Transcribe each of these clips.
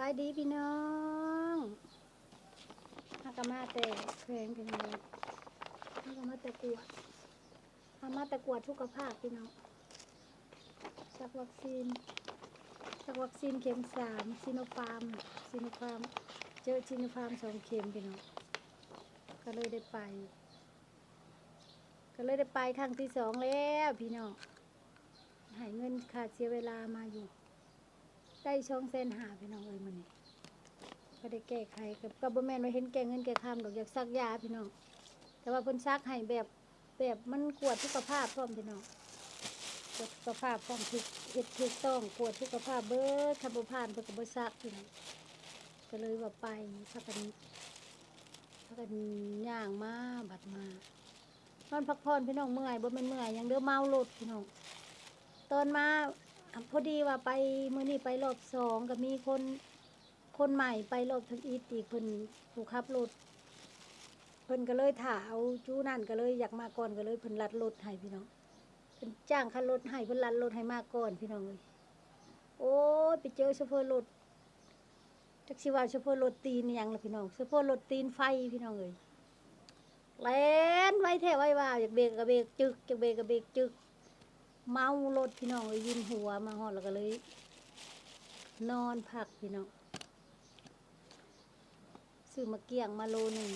ສະບາຍດີພີ່ນ້ອງ ເຮົາກໍມາແຕ່ແຂວງພີ່ນ້ອງ ເຮົາກໍມາແຕ່ກວດ ເຮົາມາແຕ່ກວດສຸຂະພາບພີ່ນ້ອງ ສັກວັກຊີນ ສັກວັກຊີນເຂັມສາມ ຊີໂນຟາມ ຊີໂນຟາມ ເຈີຊີໂນຟາມສອງເຂັມພີ່ນ້ອງ ກໍເລີຍໄດ້ໄປ ກໍເລີຍໄດ້ໄປຄັ້ງທີສອງແລ້ວພີ່ນ້ອງ ໃຫ້ເງິນຄ່າເສຍເວລາມາຢູ່ ໄດ້ສອງແສນຫ້າພີ່ນ້ອງເອີຍ ມື້ນີ້ ກໍໄດ້ແກ້ໄຂ ກໍ ກໍບໍ່ແມ່ນວ່າເຫັນແກ່ເງິນແກ່ຄຳດອກ ຢາກສັກຢາພີ່ນ້ອງ ແຕ່ວ່າເພິ່ນສັກໃຫ້ແບບ ແບບມັນກວດສຸຂະພາບພ້ອມພີ່ນ້ອງ ກວດສຸຂະພາບພ້ອມ ຖືກ ເຮັດຖືກຕ້ອງ ກວດສຸຂະພາບເບີດ ຄັນບໍ່ຜ່ານເພິ່ນກໍບໍ່ສັກພີ່ນ້ອງ ກໍເລີຍວ່າໄປ ພາກັນ ພາກັນຍ່າງມາ ບັດມາ ນອນພັກຜ່ອນພີ່ນ້ອງ ເມື່ອຍ ບໍ່ແມ່ນເມື່ອຍຫຍັງເດີ້ ເມົາລົດພີ່ນ້ອງ ຕອນມາ ພໍດີວ່າໄປ ມື້ນີ້ໄປລອບສອງ ກໍມີຄົນ ຄົນໃໝ່ໄປລອບທຳອິດອີກ ເພິ່ນ ຜູ້ຂັບລົດ ເພິ່ນກໍເລີຍຖ້າເອົາຈຸນັ້ນ ກໍເລີຍຢາກມາກ່ອນ ກໍເລີຍເພິ່ນລັດລົດໃຫ້ພີ່ນ້ອງ ເພິ່ນຈ້າງຄັນລົດໃຫ້ ເພິ່ນລັດລົດໃຫ້ມາກ່ອນພີ່ນ້ອງເອີຍ ໂອ້ຍ ໄປເຈີໂຊເຟີລົດ ຈັກຊິວ່າໂຊເຟີລົດຕີນອີ່ຫຍັງລະພີ່ນ້ອງ ໂຊເຟີລົດຕີນໄຟພີ່ນ້ອງເອີຍ ແລ່ນໄວແທ້ໄວວ່າ ຢາກເບກກໍເບກຈຶກ ຢາກເບກກໍເບກຈຶກ ເມົາລົດພີ່ນ້ອງເອີຍ ວິນຫົວ ມາຮອດແລ້ວກໍເລີຍນອນພັກພີ່ນ້ອງ ຊື້ໝາກກ້ຽງມາໂລໜຶ່ງ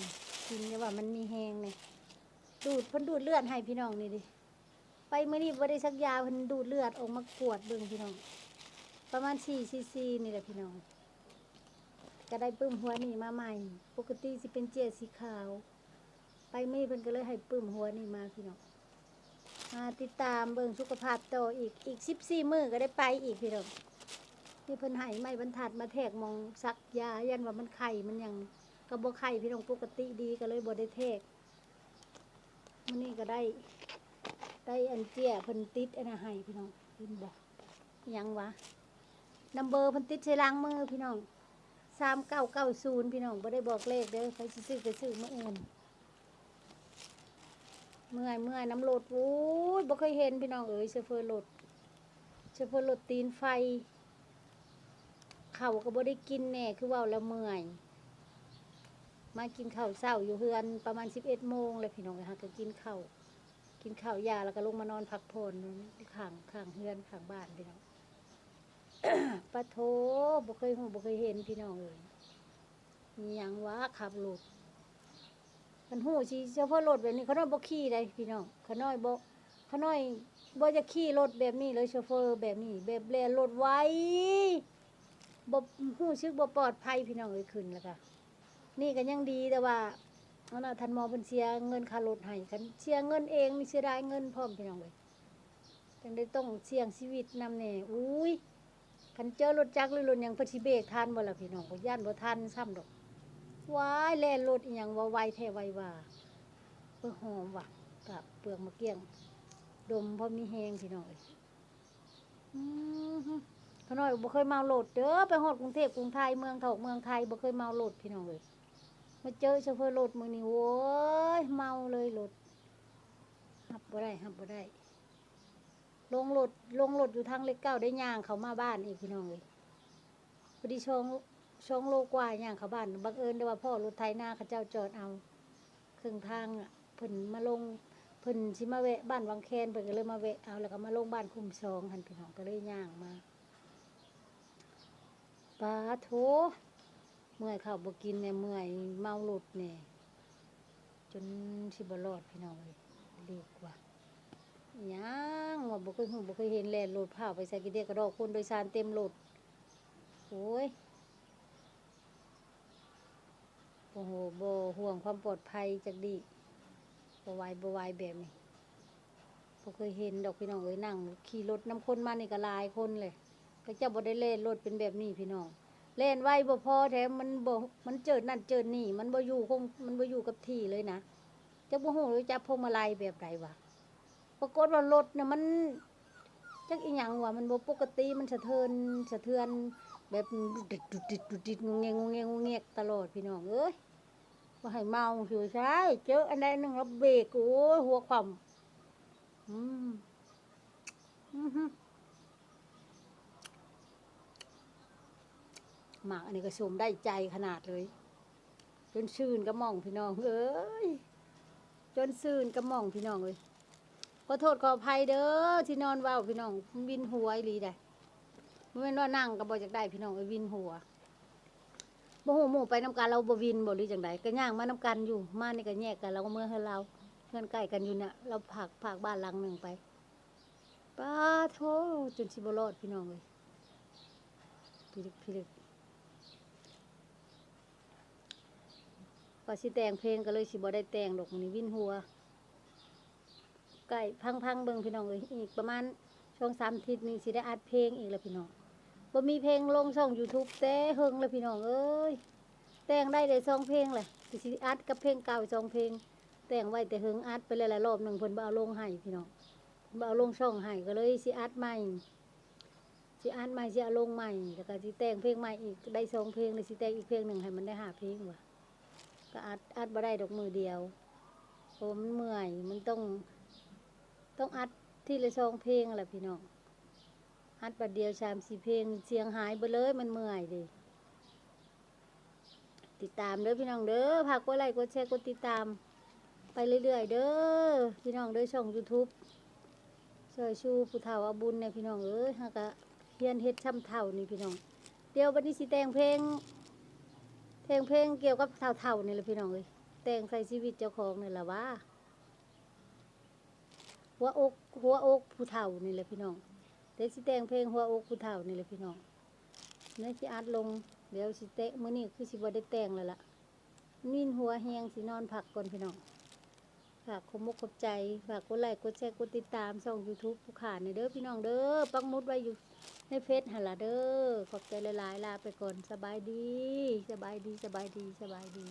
ກິນ ຢ່າວ່າມັນມີແຮງເດ ດູດ ເພິ່ນດູດເລືອດໃຫ້ພີ່ນ້ອງ ນີ້ເດ ໄປມື້ນີ້ບໍ່ໄດ້ສັກຢາ ເພິ່ນດູດເລືອດອອກມາກວດເບິ່ງພີ່ນ້ອງ ປະມານສີ່ຊີຊີນີ້ແຫຼະພີ່ນ້ອງ ກໍໄດ້ປຶ້ມຫົວນີ້ມາໃໝ່ ປົກກະຕິຊິເປັນເຈ້ຍສີຂາວ ໄປມື້ນີ້ເພິ່ນກໍເລີຍໃຫ້ປຶ້ມຫົວນີ້ມາພີ່ນ້ອງ ມາຕິດຕາມເບິ່ງສຸຂະພາບຕໍ່ອີກ ອີກສິບສີ່ມື້ກໍໄດ້ໄປອີກພີ່ນ້ອງ ນີ້ເພິ່ນໃຫ້ໄມ້ບັນທັດມາແທກໝ່ອງສັກຢາ ຢ້ານວ່າມັນໄຂ້ມັນຫຍັງ ກໍບໍ່ໄຂ້ພີ່ນ້ອງ ປົກກະຕິດີ ກໍເລີຍບໍ່ໄດ້ແທກ ມື້ນີ້ກໍໄດ້ ໄດ້ອັນເຈ້ຍເພິ່ນຕິດອັນນັ້ນໃຫ້ພີ່ນ້ອງ ເຫັນບໍ່ ຫຍັງຫວາ ນຳເບີເພິ່ນຕິດໃສ່ຫຼັງມືພີ່ນ້ອງ ສາມເກົ້າເກົ້າສູນ ພີ່ນ້ອງ ບໍ່ໄດ້ບອກເລກເດີ້ ໃຜຊິຊື້ໄປຊື້ມື້ອື່ນ ເມື່ອຍ ເມື່ອຍນຳລົດ ໂອ້ຍ ບໍ່ເຄີຍເຫັນພີ່ນ້ອງເອີຍ ໂຊເຟີລົດ ໂຊເຟີລົດຕີນໄຟ ເຂົ້າກໍບໍ່ໄດ້ກິນແດ່ ຄືເວົ້າແລ້ວເມື່ອຍ ມາກິນເຂົ້າເຊົ້າຢູ່ເຮືອນປະມານສິບເອັດໂມງແລ້ວພີ່ນ້ອງເອີຍ ຫາກໍກິນເຂົ້າ ກິນເຂົ້າຢາແລ້ວກໍລົງມານອນພັກຜ່ອນຢູ່ຂ້າງ ຂ້າງເຮືອນຂ້າງບ້ານພີ່ນ້ອງ ປະໂທ ບໍ່ເຄີຍຮູ້ບໍ່ເຄີຍເຫັນພີ່ນ້ອງເອີຍ ອີ່ຫຍັງຫວາ ຂັບລົດ ຄັນຮູ້ຊິໂຊເຟີລົດແບບນີ້ ຂ້ານ້ອຍບໍ່ຂີ່ໃດ໋ພີ່ນ້ອງ ຂ້ານ້ອຍບໍ່ ຂ້ານ້ອຍບໍ່ຢາກຂີ່ລົດແບບນີ້ເລີຍ ໂຊເຟີແບບນີ້ ແບບແລ່ນລົດໄວ ບໍ່ ຮູ້ສຶກບໍ່ປອດໄພພີ່ນ້ອງເອີຍ ຂຶ້ນແລ້ວກະ ນີ້ກໍຍັງດີ ແຕ່ວ່າ ອັນນ່າ ທ່ານໝໍເພິ່ນເສຍເງິນຄ່າລົດໃຫ້ ຄັນເສຍເງິນເອງນີ້ເສຍດາຍເງິນພ້ອມພີ່ນ້ອງເອີຍ ຈັ່ງໄດ້ຕ້ອງສ່ຽງຊີວິດນຳແດ່ ອຸ້ຍ ຄັນເຈີລົດຈັກຫຼືລົດຫຍັງ ເພິ່ນຊິເບກທັນບໍ່ລະພີ່ນ້ອງ ຂ້ອຍຢ້ານບໍ່ທັນຊ້ຳດອກ ວ້າຍ ແລ່ນລົດອີ່ຫຍັງວ່າໄວແທ້ໄວວ່າ ເອີ ຫອມຫວາ ກະເປືອກໝາກກ້ຽງ ດົມພໍມີແຮງພີ່ນ້ອງເອີຍ ອືມ ຂ້ານ້ອຍບໍ່ເຄີຍເມົາລົດເດີ້ ໄປຮອດກຸງເທບກຸງໄທ ເມືອງທອກເມືອງໄທ ບໍ່ເຄີຍເມົາລົດພີ່ນ້ອງເອີຍ ມາເຈີໂຊເຟີລົດມື້ນີ້ ໂອ້ຍ ເມົາເລີຍລົດ ຮັບບໍ່ໄດ້ ຮັບບໍ່ໄດ້ ລົງລົດ ລົງລົດຢູ່ທາງເລກເກົ້າ ໄດ້ຍ່າງເຂົ້າມາບ້ານອີກພີ່ນ້ອງເອີຍ ພໍດີສອງ ສອງໂລກວ່າຍ່າງເຂົ້າບ້ານ ບັງເອີນແຕ່ວ່າພໍ້ລົດໄຖນາເຂົາເຈົ້າຈອດເອົາເຄິ່ງທາງ ເພິ່ນມາລົງ ເພິ່ນຊິມາແວະບ້ານວັງແຄນ ເພິ່ນກໍເລີຍມາແວະເອົາ ແລ້ວກໍມາລົງບ້ານຄຸ້ມສອງຫັ້ນພີ່ນ້ອງ ກໍເລີຍຍ່າງມາ ປາໂທ້ ເມື່ອຍເຂົ້າບໍ່ກິນແດ່ ເມື່ອຍເມົາລົດແດ່ ຈົນຊິບໍ່ລອດພີ່ນ້ອງເອີຍ ເລກວ່າ ອີ່ຫຍັງວ່າ ບໍ່ເຄີຍຮູ້ບໍ່ເຄີຍເຫັນ ແລ່ນລົດພ້າວໄປໃສ່ ກະເດກກະດອກ ຄົນໂດຍສານເຕັມລົດ ໂອ້ຍ ບໍ່ຮູ້ ບໍ່ຫ່ວງຄວາມປອດໄພຈັກດີ້ ບໍ່ໄຫວ ບໍ່ໄຫວແບບນີ້ ບໍ່ເຄີຍເຫັນດອກພີ່ນ້ອງເອີຍ ນັ່ງຂີ່ລົດນຳຄົນມານີ້ກໍຫຼາຍຄົນແຫຼະ ເຂົາເຈົ້າບໍ່ໄດ້ແລ່ນລົດເປັນແບບນີ້ພີ່ນ້ອງ ແລ່ນໄວບໍ່ພໍແຖມມັນບໍ່ ມັນເຈີດນັ້ນເຈີດນີ້ ມັນບໍ່ຢູ່ຄົງ ມັນບໍ່ຢູ່ກັບທີ່ເລີຍນະ ຈັກບໍ່ຮູ້ຈັບພວງມາໄລແບບໃດຫວາ ປາກົດວ່າລົດນະມັນ ຈັກອີ່ຫຍັງຫວາ ມັນບໍ່ປົກກະຕິ ມັນສະເທີນ ສະເທືອນແບບດຸດດິດ ດຸດດິດ ດຸດດິດ ງຸງແງງ ງຸງແງງ ງຸງແງກຕະຫຼອດພີ່ນ້ອງເອີຍ ບໍ່ໃຫ້ເມົາຢູ່ໃສ ເຈີອັນໃດໜຶ່ງແລ້ວເບກ ໂອ້ຍ ຫົວຂວ້ຳ ອືມ ອືຫື ໝາກອັນນີ້ກໍຊົມໄດ້ໃຈຂະໜາດເລີຍ ຈົນຊື່ນກະໝ່ອງພີ່ນ້ອງເອີຍ ຈົນຊື່ນກະໝ່ອງພີ່ນ້ອງເອີຍ. ຂໍໂທດຂໍອະໄພເດີທີ່ນອນເວົ້າພີ່ນ້ອງ ວິນຫົວອີ່ຫຼີໃດ໋. ບໍ່ແມ່ນວ່ານັ່ງກໍບໍ່ຢາກໄດ້ພີ່ນ້ອງເອີຍ ວິນຫົວ. ບໍ່ຮູ້ໝູ່ໄປນຳກັນລາວບໍ່ວິນບໍ່ ຫຼືຈັ່ງໃດ? ກໍຍ່າງມານຳກັນຢູ່ ມານີ້ກໍແຍກກັນ ລາວກໍເມືອເຮືອນລາວ ເຮືອນໃກ້ກັນຢູ່ນະ ລາວພາກ ພາກບ້ານຫຼັງໜຶ່ງໄປ. ປາໂທ້ ຈົນຊິບໍ່ລອດພີ່ນ້ອງເອີຍ ພິລຶກ ພິລຶກ. ວ່າຊິແຕ່ງເພງກໍເລີຍຊິບໍ່ໄດ້ແຕ່ງດອກ ມື້ນີ້ວິນຫົວ. ໃກ້ ຟັງໆເບິ່ງພີ່ນ້ອງເອີຍ ອີກປະມານສອງສາມທິດນີ້ຊິໄດ້ອັດເພງອີກແລ້ວພີ່ນ້ອງ. ບໍ່ມີເພງລົງຊ່ອງ YouTube ແຕ່ເຫິງແລ້ວພີ່ນ້ອງເອີຍ. ແຕ່ງໄດ້ໄດ້ສອງເພງແຫຼະ ຊິ ຊິອັດກັບເພງເກົ່າສອງເພງ ແຕ່ງໄວ້ແຕ່ເຫິງ ອັດໄປແລ້ວລະ ລອບໜຶ່ງເພິ່ນບໍ່ເອົາລົງໃຫ້ພີ່ນ້ອງ ເພິ່ນບໍ່ເອົາລົງຊ່ອງໃຫ້ ກໍເລີຍຊິອັດໃໝ່ ຊິອັດໃໝ່ ຊິເອົາລົງໃໝ່ ແລ້ວກໍຊິແຕ່ງເພງໃໝ່ອີກ ໄດ້ສອງເພງ ແລ້ວຊິແຕ່ງອີກເພງໜຶ່ງ ໃຫ້ມັນໄດ້ຫ້າເພງວ່າ ກໍອັດ ອັດບໍ່ໄດ້ດອກມື້ດຽວ ເພາະວ່າມັນເມື່ອຍ ມັນຕ້ອງ ຕ້ອງອັດທີລະສອງເພງແຫຼະພີ່ນ້ອງ. ອັດບາດດຽວສາມສີ່ເພງ ສຽງຫາຍເບິດເລີຍ ມັນເມື່ອຍເດ້. ຕິດຕາມເດີພີ່ນ້ອງເດີ ຝາກກົດໄລ ກົດແຊ ກົດຕິດຕາມໄປເລື້ອຍໆເດີພີ່ນ້ອງເດີ ຊ່ອງ YouTube ຊ່ອຍຊູຜູ້ເຖົ້າເອົາບຸນແດ່ພີ່ນ້ອງເອີຍ. ເຮົາກະຮຽນເຮັດຊ່ຳເຖົ້ານີ້ພີ່ນ້ອງ. ດຽວບັດນີ້ຊິແຕ່ງເພງ ແຕ່ງເພງກ່ຽວກັບເຖົ້າໆນີ້ແຫຼະພີ່ນ້ອງເອີຍ ແຕ່ງໃສ່ຊີວິດເຈົ້າຂອງນີ້ລະຫວາ. ຫົວອົກ ຫົວອົກຜູ້ເຖົ້ານີ້ແຫຼະພີ່ນ້ອງ. ດຽວຊິແຕ່ງເພງຫົວອົກຜູ້ເຖົ້ານີ້ແຫຼະພີ່ນ້ອງ. ດຽວຊິອັດລົງ ດຽວຊິແຕະ ມື້ນີ້ຄືຊິບໍ່ໄດ້ແຕ່ງແລ້ວລະ ວິນຫົວແຮງ ຊິນອນພັກກ່ອນພີ່ນ້ອງ. ຝາກຂອບອົກຂອບໃຈ ຝາກກົດໄລ ກົດແຊ ກົດຕິດຕາມຊ່ອງ YouTube ຜູ້ຂານແດ່ເດີພີ່ນ້ອງເດີ ປັກໝຸດໄວ້ຢູ່ໃນເຟສຫັ້ນລະເດີ. ຂອບໃຈຫຼາຍໆ ລາໄປກ່ອນ ສະບາຍດີ ສະບາຍດີ ສະບາຍດີ ສະບາຍດີ.